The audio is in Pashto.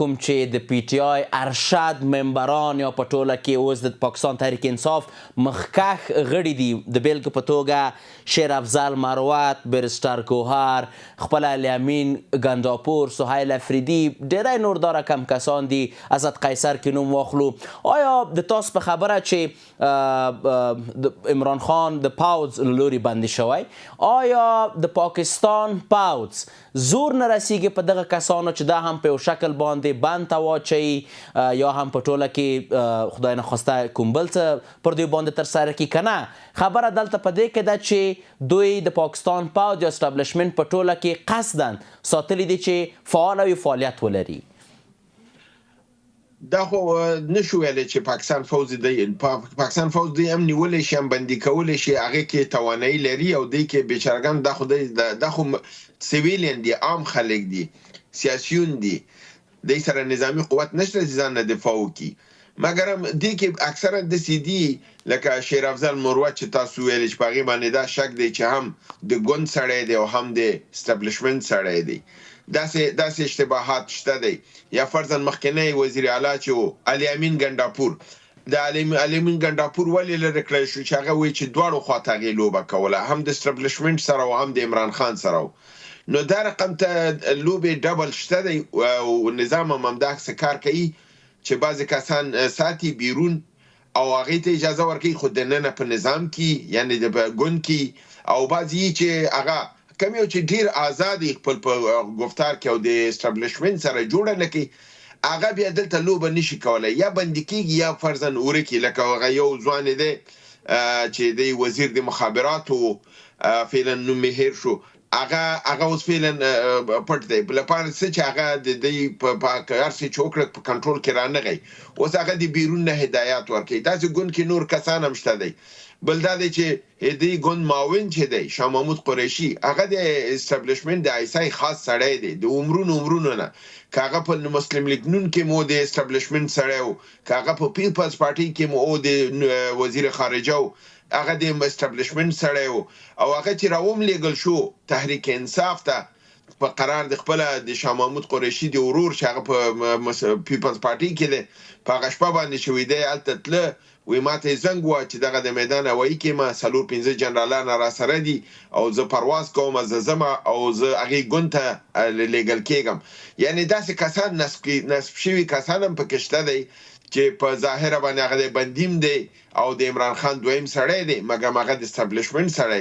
کوم چې د پي ټي آی ارشد ممبران یا په ټوله کې اوس د پاکستان تحریک انصاف مخکښ غړي دي، د بېلګې په توګه شیر افضل مروت، بیرسټر ګوهر، خپله علي امین ګنډاپور، سهیل افریدي، ډېری نور دا رقم کسان دي، اسد قیصر کې نوم واخلو، آیا د تاسو په خبره چې د عمران خان د پوځ له لوري بندي شوی، آیا د پاکستان پوځ زور نه رسیږي په دغه کسانو چې دا هم په یو شکل باندې بند ته واچوي یا هم په ټوله کې خدای نخواسته کوم بل څه پر دوی باندې ترسره کړي؟ که نه خبره دلته په دې کې ده چې دوی د پاکستان پوځ یا اسټابلشمنټ په ټوله کې قصداً ساتلي دي چې فعال وي، فعالیت ولري. دا خو نشو ویلی چې پاکستان فوځ دی، پاکستان فوځ دوی هم نیولی شي، هم بندي کولی شي، هغه کې توانایي لري. او دوی کې بیچارهګان، دا خو سویلین دي، عام خلک دي، سیاسیون دي، دوی سره نظامی قوت نشته چې ځان نه دفاع وکړي. مګر هم دې کې اکثرا داسې دي لکه شیر افضل مروت چې تاسو ویل چې په هغې باندې دا شک دی چې هم د ګوند سړی دی او هم د اسټابلیشمنټ سړی دی. داسې اشتباهات شته دی. یا فرضاً مخکنی وزیر اعلی چې و، علي امین ګنډاپور، د علي امین ګنډاپور ولې لرې کړی شو؟ چې هغه وایي چې دواړو خواته هغې لوبه کوله، هم د اسټابلیشمنټ سره او هم د عمران خان سره. نو دا رقم ته لوبې ډبل شته دی او نظام هم همداسې کار کوي چې بعضې کسان ساتي بیرون او هغې ته اجازه ورکوي خو دننه په نظام کې، یعنې د ګوند کې، او بعضې یې چې هغه کوم یو چې ډیر آزاد خپل په گفتار کې او د اسټابلیشمنټ سره جوړه نه کوي، هغه بیا دلته لوبه نشي کولای، یا بندي کیږي یا فرضاً ورکي. لکه هغه یو ځوان دی چې دی وزیر د مخابراتو، فعلا نوم مې هېر شو، هغه اوس فعلا پټ دی لپاره څه چې هغه د دې په هر څه چې وکړه په کنټرول کې رانغی، اوس هغه د بیرون نه هدایات ورکوي. داسې ګوند کې نور کسان هم شته دی. بل دا دی چې د ګوند معاون چې دی، شاه محمود قریشي، هغه د اسټابلیشمنټ د آی اس آی خاص سړی دی د عمرونو عمرونو نه. که هغه په مسلم لیګ نون کې مو د اسټابلیشمنټ سړی و، که هغه په پیپلز پارټي کې مو د وزیر خارجه و، هغه د اسټابلیشمنټ سړی و. او هغه چې راوم لیږل شو تحریک انصاف ته په قرار د خپل د شاه محمود قریشي د ورور چې هغه په پیپلز پارټي کې دی، په هغه شپه باندې چې وی دی هلته تله، وی ماته یې زنګ ووه چې دغه د میدان هوایي کې ما 4-5 جنرالان را سره دي او زه پرواز کوم، زه ځم او زه هغې ګوند ته لیږل کېږم. یعنې داسې کسان نصب شوي کسان هم پکې شته دی چې په ظاهره باندې هغه دی بندیم دی او د عمران خان دویم سړی دی، مګر هغه د اسټابلیشمنټ سړی.